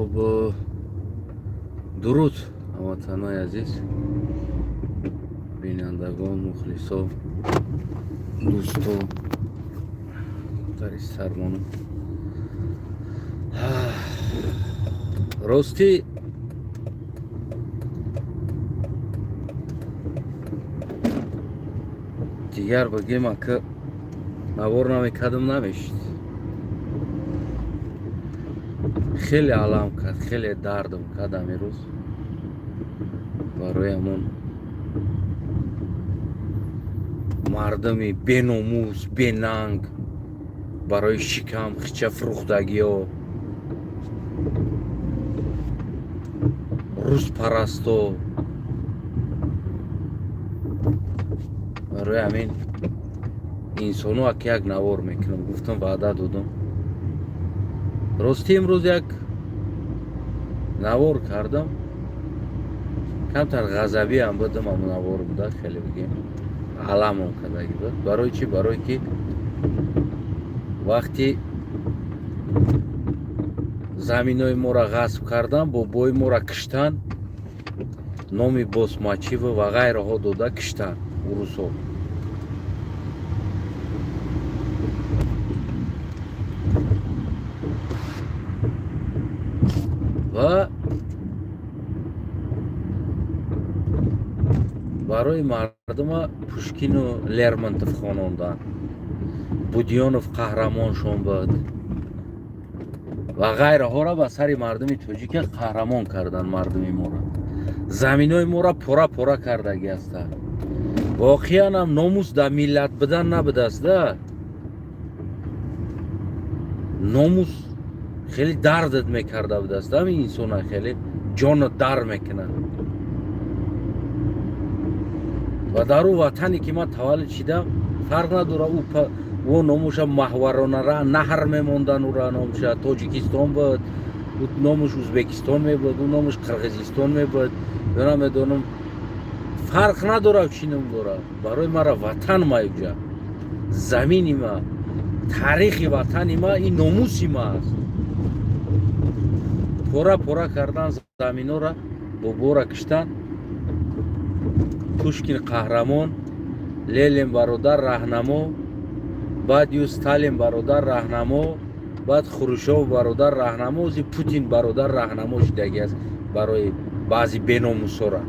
Хуб, дуруд, ҳамватанои азиз, бинандагон, мухлисо, дӯсто, дари сармону. Ростӣ, дигар бигем, ака, навор намекардам, намешид. Хеле алам кард, хеле дардам кард амирӯз. Барои ҳамон мардуми беномус, бенанг, барои шикам хича фурӯхтагиҳо, рӯзпарасто. Барои ҳамин инсону ака як навор мекунам гуфтам, ваъда додам. Ростӣ, имрӯз як навор кардам, камтар ғазабиам будам. Ҳамон навор буда, хеле, бигем, аламом кардагӣ буд. Барои чӣ? Барое ки вақти заминои моро ғасб кардан, бобои моро киштан, номи босмачиву ва ғайраҳо дода киштан урусҳо. Ва барои мардума Пушкину Лермонтов хонондан, Будёнов қаҳрамоншон буд ва ғайраҳоро ба сари мардуми тоҷика қаҳрамон кардан. Мардуми моро, заминои моро пора пора кардагӣ ҳастанд. Воқеан ҳам номус дар миллат будан набудааст да. Номус хеле дардат мекарда будааст, ҳамин инсона хеле ҷонат дар мекунад. Ва дар ӯ ватане ки ман таваллуд шидам, фарқ надорад, ӯ номуша Маҳваронара наҳр мемондан, ӯра номуша Тоҷикистон буд, ӯ номуш Ӯзбекистон мебуд, ӯ номуш Қирғизистон мебуд ё намедонам, фарқ надорад чӣ ном дорад. Барои мара ватан ма юҷа, замини ма, таърихи ватани ма, ин номуси ма аст. Пора пора кардан заминора, бобора киштан, Пушкин қаҳрамон, Ленин бародар раҳнамо, баъд ю Сталин бародар раҳнамо, баъд Хрушёв бародар раҳнамо, ози Путин бародар раҳнамо шидагӣ аст барои баъзи беномусора.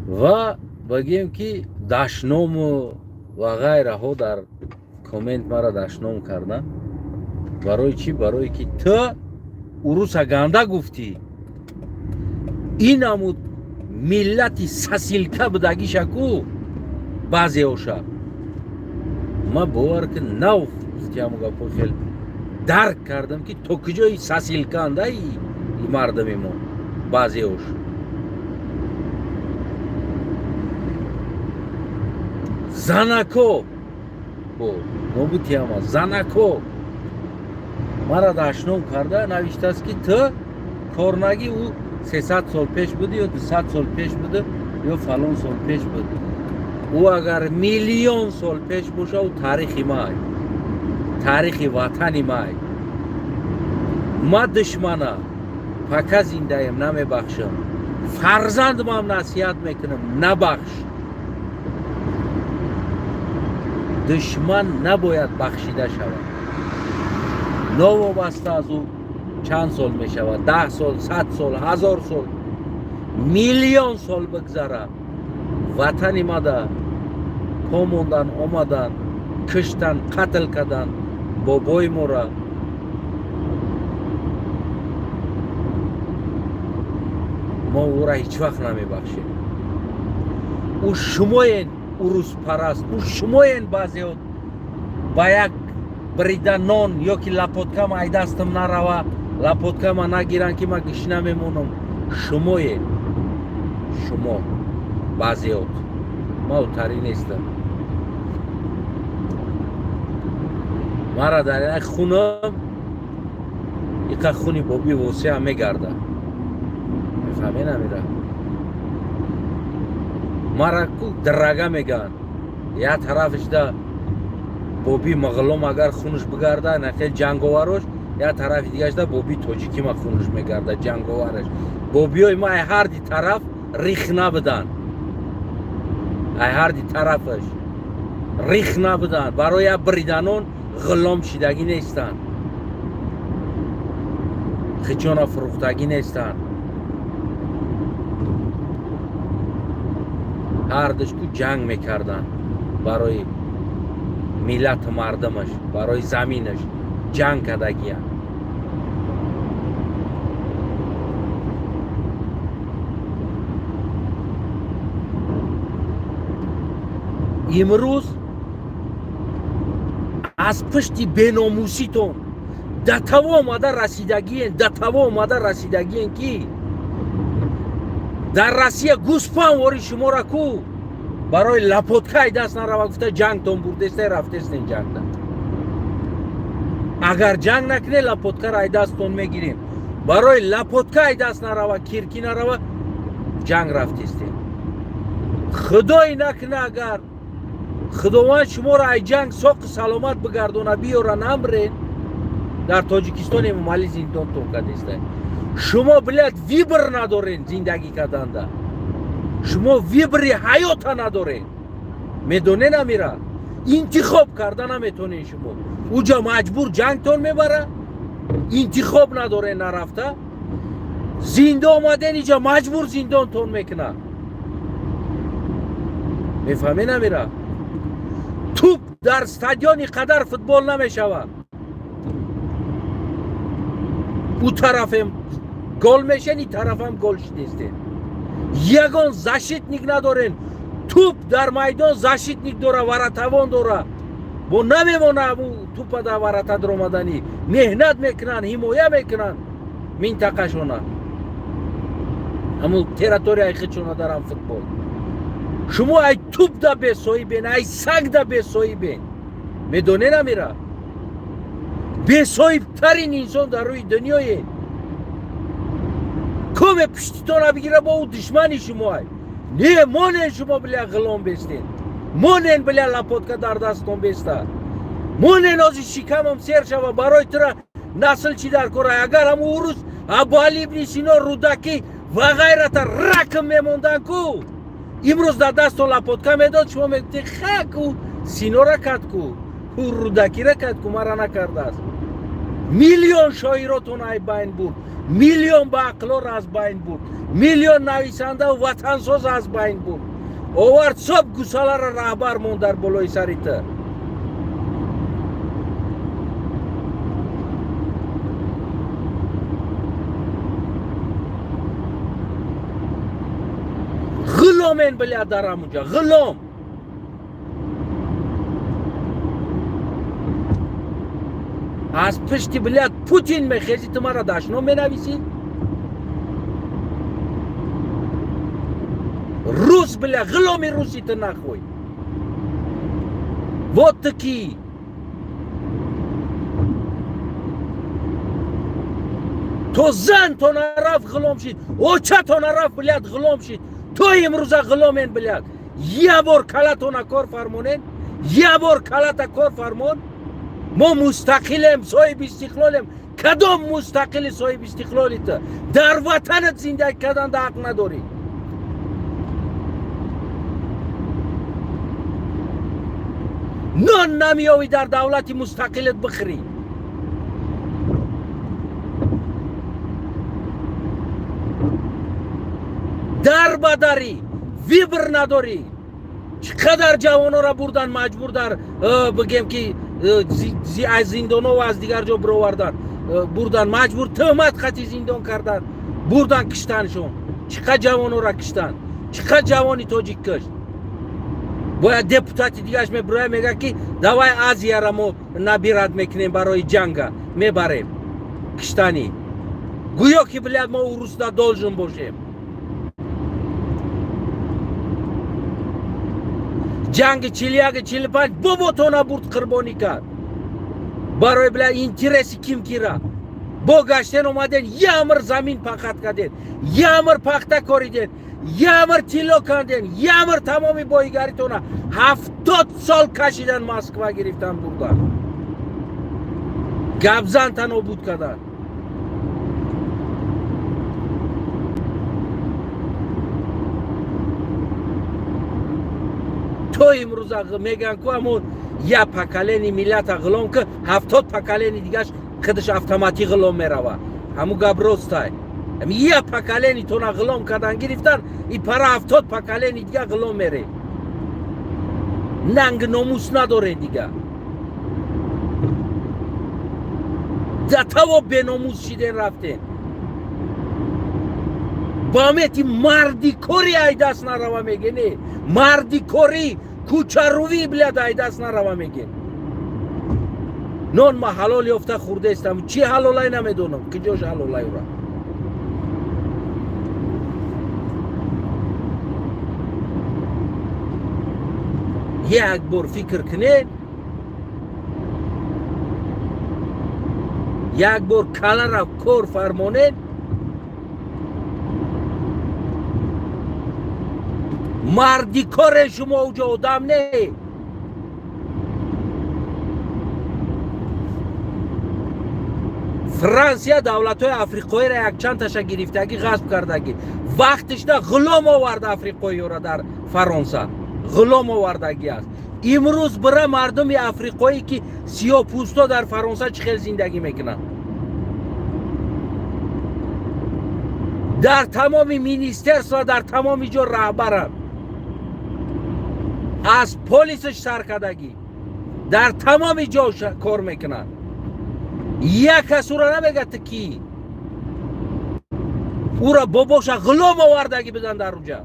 Ва бигем ки дашному ва ғайраҳо дар коммент мара дашном кардан. Барои чӣ? Барое ки ту уруса ганда гуфтӣ. Ин амуд миллати сосилка будагиша ку баъзеоша. Ман бовар ки нав гуфтиам, гапо хел дарк кардам, ки то куҷои сосилкаанда и мардуми мо баъзеош. Занако бо нобутиама, занако мара дашном карда навиштааст, ки ту корнагӣ, ӯ 300 сол пеш буд ё 200 сол пеш буд ё фалон сол пеш буд. Ӯ агар миллион сол пеш боша, ӯ таърихи май, таърихи ватани май. Ма душмана пока зиндаем намебахшам, фарзандмам насиҳат мекунам: набахш. Душман набояд бахшида шавад, новобаста аз ӯ чанд сол мешавад, 10 сол, 100 сол, 1000 сол, миллион сол бигзара. Ватани мада помондан, омадан, киштан, қатл кардан бобои мора. Мо ӯра ҳеҷ вақт намебахшем. Ӯ шумоен уруспараст, ӯ шумоен баъзео ба як брида нон ё ки лопаткама ай дастам нарава, лопаткама нагиранд, ки ман гишна мемонам. Шумоен шумо баъзеот, ман утарӣ нестам. Мара дар як хунам иқа хуни боби восеа мегарда, мефаҳме намира. Мара ку драга меган, як тарафишда Боби мағлом агар хунуш бигарда, нахел ҷанговарош, як тарафи дигашда боби тоҷикима хунуш мегарда, ҷанговараш. Бобиёи ма ай ҳарди тараф рих набуданд, ай ҳарди тарафаш рих набуданд. Барои як бриданон ғулом шидагӣ нестанд, хичона фурӯхтагӣ нестанд. Ҳардуш ку ҷанг мекарданд барои миллату мардумаш, барои заминаш ҷанг кардагиянд. Имрӯз аз пушти беномуситон до того омада расидагиен, до того омада расидагиен, ки дар Россия гӯспанвори шуморо ку барои лапоткаи даст нарава гуфта, ҷангтон бурдесте, рафтестен ҷангда. Агар ҷанг накуне, лапоткаро ай дасттон мегирем. Барои лапоткаи даст нарава, кирки нарава, ҷанг рафтестем. Худое накуна, агар Худованд шуморо ай ҷанг соқу саломат бигардона, биёра, намрен, дар Тоҷикистон Эмомалӣ зиндонтон кардеста. Шумо, блядь, выбор надорен зиндагӣ карданда, шумо выбор и ҳаёта надорен. Медонен, амира интихоб карда наметонен. Шумо уҷа маҷбур ҷангтон мебара, интихоб надорен, нарафта зинда омаден, иҷа маҷбур зиндонтон мекунад. Мефаҳмен, амира туп дар стадиони қадар футбол намешавад. Ӯ тарафем гол мешен, и тарафам гол шидестен. Ягон защитник надорен. Туп дар майдон защитник дора, варатавон дора, бо намемона тупа дар варата даромаданӣ. Меҳнат мекунанд, ҳимоя мекунанд минтақашона, ҳамун территорияи худшона. Дарам футбол шумо ай туп да бесоҳибен, ай саг да бесоҳибен. Медонен, амира бесоҳибтарин инсон дар рӯи дунёе. Коме пуштитона бигира, бо ӯ душмани шумоай. Не монен шумо, бля, ғулом бестен, монен, бля, лапотка дар дастон беста, монен. Ози шикамам сер шава, барои тура насл чӣ дар кора? Агар ҳаму урус Абуали ибни Сино, Рӯдакӣ ва ғайрата ракм мемондан ку, имрӯз дар дастон лапотка медод, шумо мегуфтед: «Ха, ку Синора кад, ку ӯ Рӯдакира кад, ку мара накардааст». Миллион шоиротон ай байн бурд, миллион баақлоро аз байн бурд, миллион нависандаву ватансоз аз байн бурд, овард соб гусаларо раҳбар монд дар болои сари ту. Ғуломен, бля, дар ҳамунҷа ғулом. Аз пушти, блядь, Путин мехези, ту мара дашном менависӣ. Рус, бля, ғуломи руси ту нахуй. Вот ты ки. То зан то нарафт, ғулом шид, оча то нарафт, блядь, ғулом шид. То имрӯза ғуломен, блядь. Я бор калатона кор фармонен, я бор калата кор фармон. Мо мустақилем, соҳиби истиқлолем. Кадом мустақили, соҳиби истиқлоли ту? Дар ватанат зиндагӣ карданда ҳақ надорӣ. Нон намеёвӣ дар давлати мустақилат бихӯрӣ. Дар ба дарӣ, выбор надорӣ. Чӣ қадар ҷавононро бурдан маҷбур дар бигем ки аз зиндоно ва аз дигар ҷо бировардан, бурдан маҷбур, тӯҳмат қати зиндон кардан, бурдан, киштаншон. Чӣ қад ҷавононро киштанд, чӣ қад ҷавони тоҷик кишт. Бояд депутати дигараш мебироя, мега ки давай Азияра мо набирать мекунем, барои ҷанга мебарем киштанӣ. Гӯё ки, блядь, мо урусда должен бошем. Ҷанги 41, 45 боботона бурд, қурбонӣ кард барои, бля, интереси ким кира. Бо гаштен омаден, ямр замин пахат карден, ямр пахта кориден, ямр тилло карден, ямр тамоми боигаритона. 70 70 сол кашидан, Москва гирифтан, бурдан, гапзанта нобуд кардан. То имрӯза мегӯянд ку, ҳамон як поколение миллата ғулом ки, 70 поколение дигаш худаш автоматӣ ғулом мерава. Ҳамун гап ростай. Як поколение тона ғулом кардан гирифтан, и пара 70 поколение дига ғулом мере. Нанг номус надоре дига, датаво беномус шиден, рафтен. Ба амети марди кори ай даст нарава меге, не марди кори кӯчарувӣ, блядь, ай даст нарава меге. Нон ма ҳалол ёфта хӯрдаистам, чӣ ҳалолай намедонам, киҷош ҳалолай ура. Як бор фикр кунед, як бор калара кор фармонед. Марди коре шумо уҷо одам не. Франсия давлатҳои африқоиро якчандташа гирифтагӣ, ғасб кардагӣ, вақтишда ғулом оварда, африқоиёра дар Фаронса ғулом овардагӣ аст. Имрӯз бира мардуми африқоӣ ки сиёҳпӯсто дар Фаронса чӣ хел зиндагӣ мекунанд, дар тамоми министерство, дар тамоми ҷо раҳбаранд, аз полисаш саркардагӣ дар тамоми ҷо кор мекунанд. Як кас ӯра намегӯяд, ту кӣ. Ӯра бобоша ғулом овардагӣ бидан дар уҷа.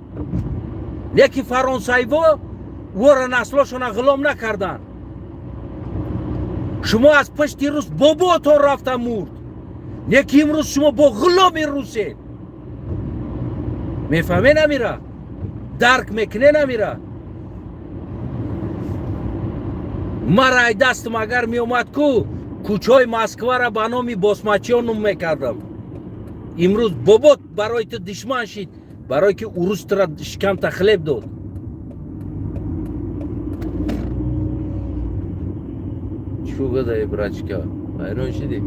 Леки фаронсайво ӯра наслошона ғулом накарданд. Шумо аз пашти рус боботон рафта мурд, леки имрӯз шумо бо ғуломи русед. Мефаҳме намира, дарк мекуне намира. Мара ай дастам агар меомад ку, кӯчаҳои Москвара ба номи босмачиён ном мекардам. Имрӯз бобот барои ту душман шид, барое ки урус тура шикамта хлеб дод. Чӣ гудаи, братишка, ҳайрон шидӣ?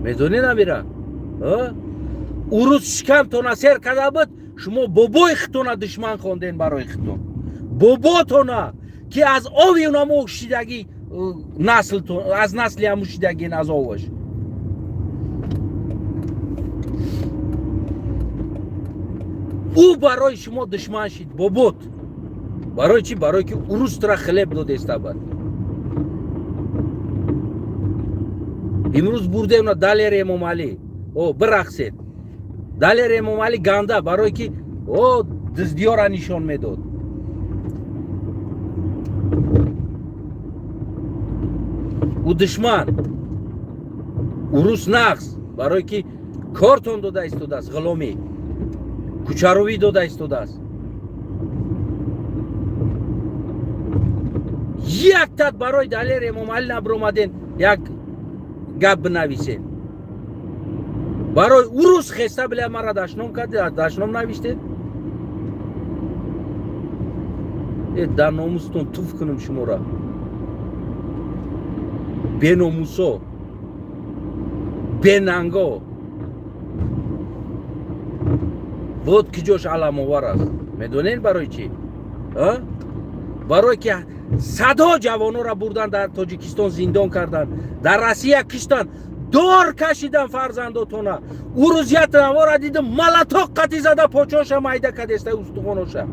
Медонӣ намира, урус шикамтона сер карда буд, шумо бобои хитона душман хонден. Барои хитон боботона ки аз ови унамо шидагӣ, наслтон аз насли ҳаму шидагин, аз оваш. Ӯ барои шумо душман шид, бобот. Барои чӣ? Барое ки урус тура хлеб додеста бад. Имрӯз бурдемна Далер Эмомалӣ, о бирақсед. Далер Эмомалӣ ганда, барое ки о дуздиёра нишон медод. Ӯ душман, урус нағз, барое ки кортон дода истодааст, ғуломӣ, кӯчарувӣ дода истодааст. Як тат барои Далер Эмомалӣ набиромаден, як гап бинависед. Барои урус хеста, бля, мара дашном кард, дашном навиштед. Э, дар номустон туф кунам шумора, беномусо, бенанго. Вот киҷош аламовар аст. Медонед барои чӣ? Барое ки садҳо ҷавононро бурдан дар Тоҷикистон зиндон карданд, дар Россия киштанд, дор кашидан фарзандотона. Ӯ рӯз як навора дидим, малатоқ қати зада, почоша майда кадеста, устухоноша.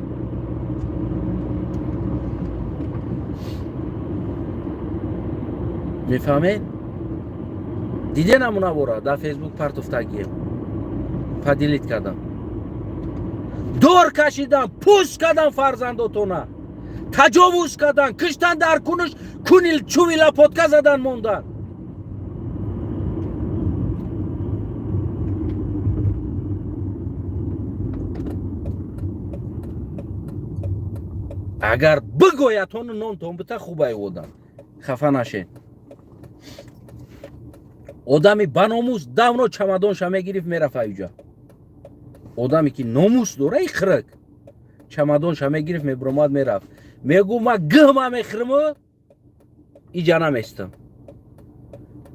Мефаҳмед? Диден ҳамун навора? Дар Фейсбук партофтагием, поделить кардам. Дор кашидан, пӯст кардан фарзандотона, таҷовуз кардан, киштан, дар кунуш кунил чуви лопатка задан мондан. Агар бигӯятону нонтон бита, хубай одам хафа нашед. Одами баномус давно чамадонша мегирифт, мерафт аюҷа. Одаме ки номус дора, и хирак Чамадонша мегирифт, мебуромад, мерафт. Мегӯ, ма гӯҳма мехӯрму иҷа наместам,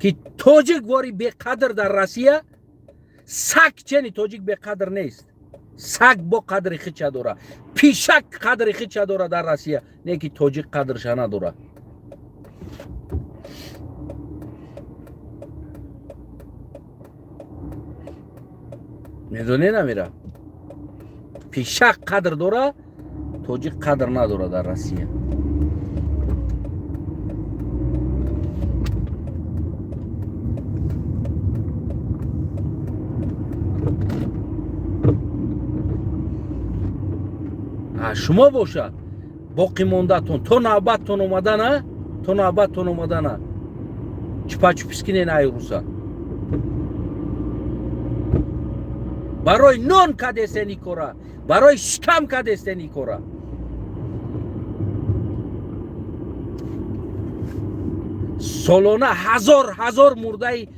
ки тоҷик вори беқадр дар Россия. Саг чени тоҷик беқадр нест. Саг бо қадри хича дора, пишак қадри хича дора дар Россия, не ки тоҷик қадрша надора. Медонӣ, намира, пишак қадр дора, тоҷик қадр надора дар Россия. Шумо бошад, боқӣ мондатон то навбаттон омадана, то навбаттон омадана чупачупис кинен. Ай руса барои нон кадестен и кора, барои шикам кадестен и кора. Солона ҳазор ҳазор мурдаи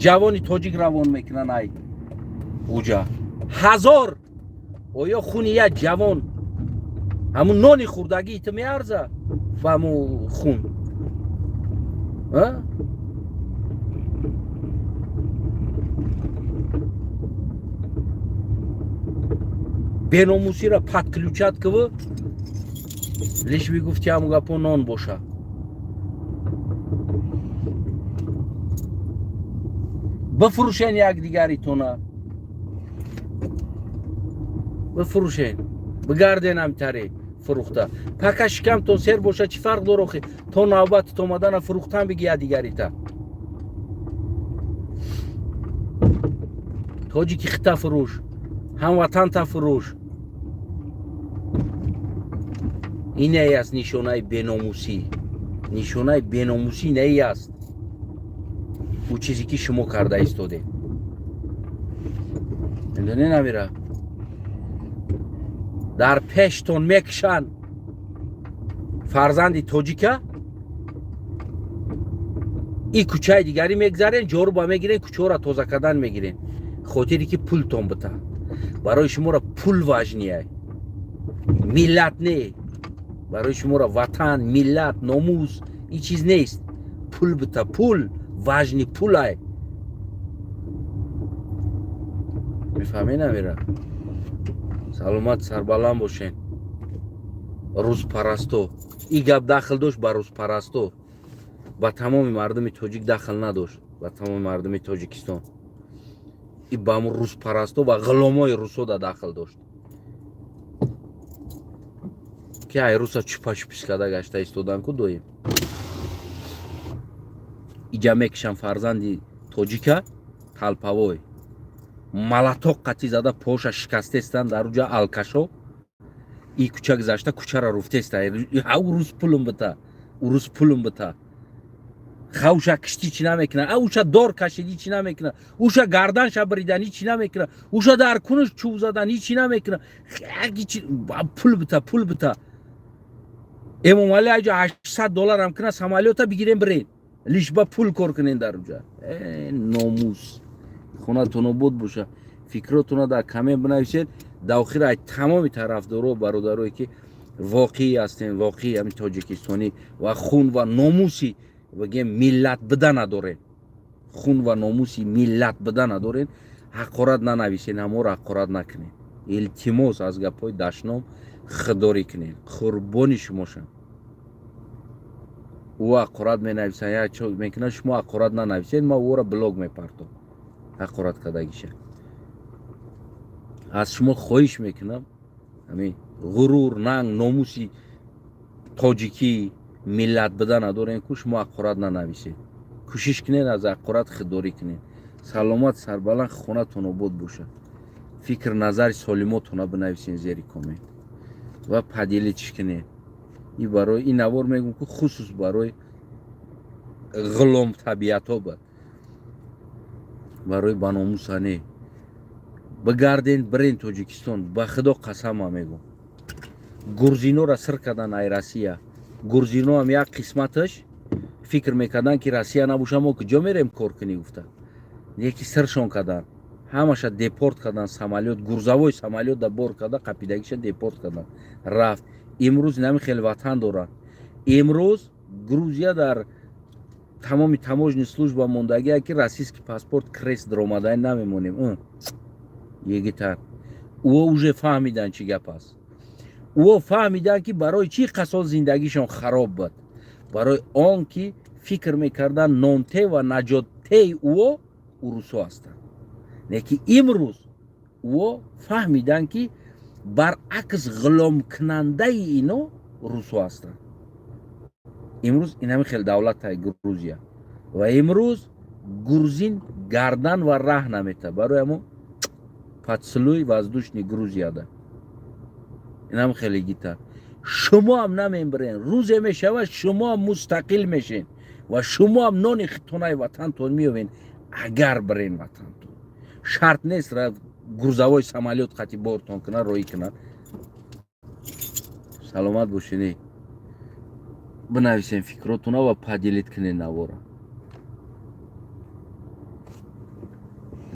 ҷавони тоҷик равон мекунанд ай уҷа. Ҳазор. Оё хуни як ҷавон ҳамун нони хӯрдагии ту меарза ба ҳамун хун? Беномусиро подключать киву, лишь бигуфти ҳамун гапо нон боша. Бифурӯшен якдигаритона, бифурӯшен, бигарден ҳамтаре фурӯхта. Пока шикамтон сер боша, чӣ фарқ дор охи? То навбатит омадана фурӯхтан биги якдигарита. Тоҷики хита фурӯш, ҳамватанта фурӯш. Инае аст нишонаи беномусӣ. Нишонаи беномусӣ наи аст, ӯ чизе ки шумо карда истодед. Медонӣ, намира, дар пештон мекушанд фарзанди тоҷика. И кӯчаи дигарӣ мегзарен, ҷоруба мегирен, кӯчаҳоро тоза кардан мегирен, хотире ки пултон бита. Барои шуморо пул важный, миллат не. Барои шуморо ватан, миллат, номус ин чиз нест. Пул бита, пул важный, пулай. Мефаҳмед, намира? Саломат, сарбаланд бошен. Рӯзпарасто, и гап дахл дошт ба рӯзпарасто, ба тамоми мардуми тоҷик дахл надошт, ба тамоми мардуми Тоҷикистон. И ба ҳамун рӯзпарасто ва ғуломои русода дахл дошт, ки ай руса чупа-чупис карда гашта истодан ку доим. Иҷа мекушам фарзанди тоҷика, талпавой малатоқ қатӣ зада, поша шикастестан дар уҷа алкашо. И кӯча гузашта, кӯчара руфтеста. Урус пулум бита, урус пулум бита. Хавша киштӣ чӣ намекуна, а уша дор кашидӣ чӣ намекуна, уша гарданша бриданӣ чӣ намекуна, уша дар кунуш чӯб заданӣ чӣ намекуна. Пул бита, пул бита. Эмомалӣ аҷа 800 долларам куна, самолёта бигирем, бирен, лишь ба пул кор кунен дар уҷа. Э, номус! Хонатон обод боша. Фикротона дар коммент бинависед. Дар охир ай тамоми тарафдоро, бародарое ки воқеӣ ҳастем, воқеӣ ҳамин тоҷикистонӣ ва хун ва номуси, бигем, миллат буда надорем, хун ва номуси миллат буда надорем, ҳақорат нанависен, ҳаморо ҳақорат накунем. Илтимос, аз гапҳои дашном худдорӣ кунем, қурбони шумошам. Ӯ ҳақорат менависад, як чо мекунад, шумо ҳақорат нанависед, ман ӯро блок мепартом, ҳақорат кардагиша. Аз шумо хоҳиш мекунам, ҳамин ғурур, нанг, номуси тоҷикӣ, миллат буда надорем ку, шумо ҳақорат нанависед. Кӯшиш кунед, аз ҳақорат худдорӣ кунед. Саломат, сарбаланд, хонатон обод бошад. Фикр, назари солимотона бинависен зери коммент ва поделитесь кунед. И барои ин навор мегӯм ку, хусус барои ғуломтабиатҳо бад, барои баномуса не. Бигарден, бирен Тоҷикистон, ба Худо қасама мегӯм, гурзинора сир кардан ай Россия. Гурзиноам як қисматаш фикр мекарданд, ки Россия набоша, мо куҷо мерем кор кунӣ гуфта, яки сиршон кардан. Ҳамаша депорт кардан, самолёт, грузовой самолёт да бор карда, қапидагиша депорт кардан, рафт. Имрӯз инами хеле ватан дорад. Имрӯз Грузия дар тамоми таможенный служба мондагия, ки российский паспорт крест даромадай намемонем. Егитар ӯо уже фаҳмидан, чӣ гап аст. Ӯо фаҳмидан, ки барои чӣ қасол зиндагишон хароб буд. Барои он ки фикр мекарданд, нонте ва наҷоттеи ӯо урусо ҳастанд. Лекин имрӯз ӯо фаҳмиданд, ки баръакс, ғуломкунандаи ино русо ҳастанд. Имрӯз инами хел давлатай Грузия ва имрӯз грузин гардан ва раҳ намета. Барои ҳамо поцелуй воздушный Грузияда инам хеле гита. Шумоам намембирен, рӯзе мешавад, шумоам мустақил мешен ва шумоам нони хитонаи ватантон меёвен, агар бирен ватантон. Шарт нест грузовой самолёт қати бортон кунад, роҳӣ кунад. Саломат бошед. Бинависем фикротуна ва поделить кунед навора.